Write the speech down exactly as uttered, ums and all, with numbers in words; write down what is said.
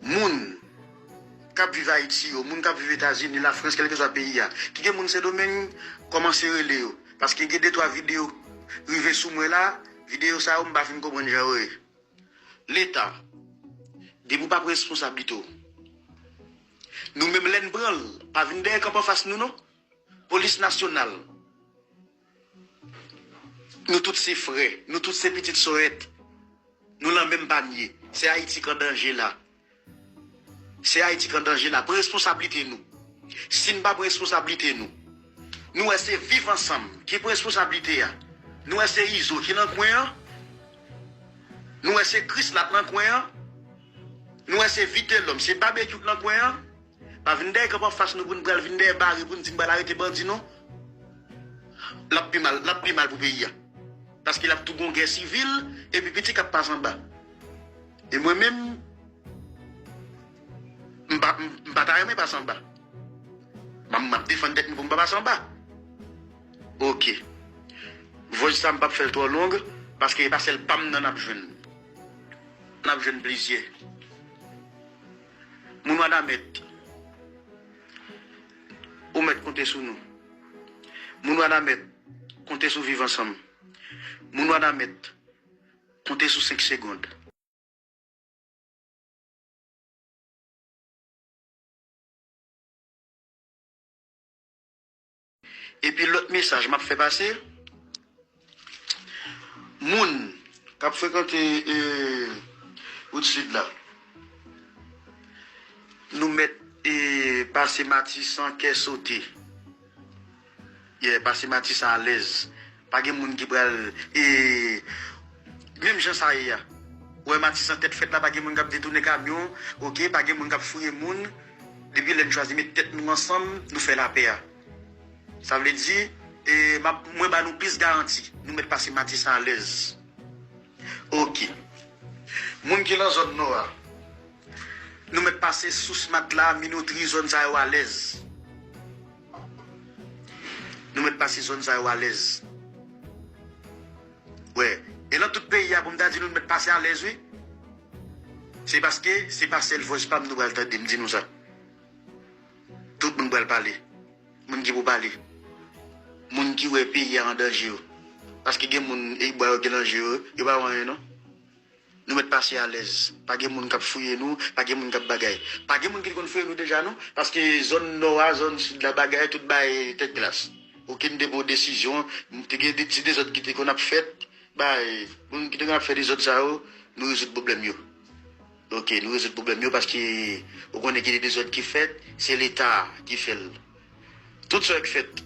Moun k ap viv Ayiti yo, moun k ap viv Etazini, Lafrans, kèlkeswa peyi a, ki gen moun Sendomeng, kòmanse rele yo. Paske gen de twa videyo rive sou mwen la, videyo sa yo, m pa fin konprann jan yo ye. Leta, depi w p ap responsablite w, nou menm lè n pran l, pa vin dèyè kanpe anfas nou non. Polis nasyonal, nou tout se frè, nou tout se pitit Soyèt. Nou nan menm panye. Se Ayiti k an danje la. Se Ayiti k an danje la. Pran responsablite nou. Si n pa pran responsablite nou, nou wè se Viv Ansanm ki pran responsablite a. Nou wè se Izo ki nan kwen an. Nou wè se Krisla k nan kwen an. Nou wè se Vitelòm, se Babekyou k nan kwen an. Pa vin dèyè kanpe anfas nou pou n pral vin dèyè bare pou n di n pral arete bandi non. L ap pi mal, l ap pi mal pou peyi a. Paske l ap tou gon gè sivil, epi piti k ap pase anba. E mwen menm, m pa, m, m pa ta renmen pase anba. M, m ap defann tèt mwen pou m pa pase anba. Oke. Vòj sa m p ap fè l twò long, paske e pa sèl pa m nan n ap jwenn. N ap jwenn plizyè. Moun Wanament, ou mèt konte sou nou. Moun Wanament, konte sou Viv Ansanm. Moun Wanament, konte sou senk segonn. Epi lòt mesaj m ap fè pase, moun k ap frekante, e, wout sid la, nou mèt, e, pase Matisan kè sote. Yeah, pase Matisan alèz. Pa gen moun ki pral, e, menm jan sa ye a. Ou wè Matisan tèt fèt la, pa gen moun k ap detounen kamyon, oke, pa gen moun k ap fouye moun. Depi lè n chwazi met tèt nou ansanm, nou fè lapè a. Sa vle di, e, m ap, mwen ba nou plis garanti, nou mèt pase Matisan alèz. Oke. Moun ki nan zòn nò a, nou mèt pase Sous Matla, Minotri, zòn sa yo alèz. Nou mèt pase zòn sa yo alèz. Wè. E nan tout peyi a, pou m ta di nou, nou mèt pase alèz, wi. Se paske se pa sèl vòj pa m nou pral tande, m di nou sa. Tout moun pral pale. Moun ki pou pale. Moun ki wè peyi a an danje yo. Paske gen moun, e, bwa yo gen danje yo, yo pa wè anyen non. Nou mèt pase alèz. Pa gen moun k ap fouye nou, pa gen moun k ap bagay. Pa gen moun ki te konn fouye nou deja non. Paske zòn nò a, zòn sid la, bagay, tout bagay tèt glas. Okenn te pran desizyon, te gen de ti dezòd ki te konn ap fèt. Bay, moun ki te konn ap fè dezòd sa yo, nou rezoud pwoblèm yo. Oke, nou rezoud pwoblèm yo paske ou konnen ki de dezòd ki fèt, se Leta ki fè l. Tout sa k fèt,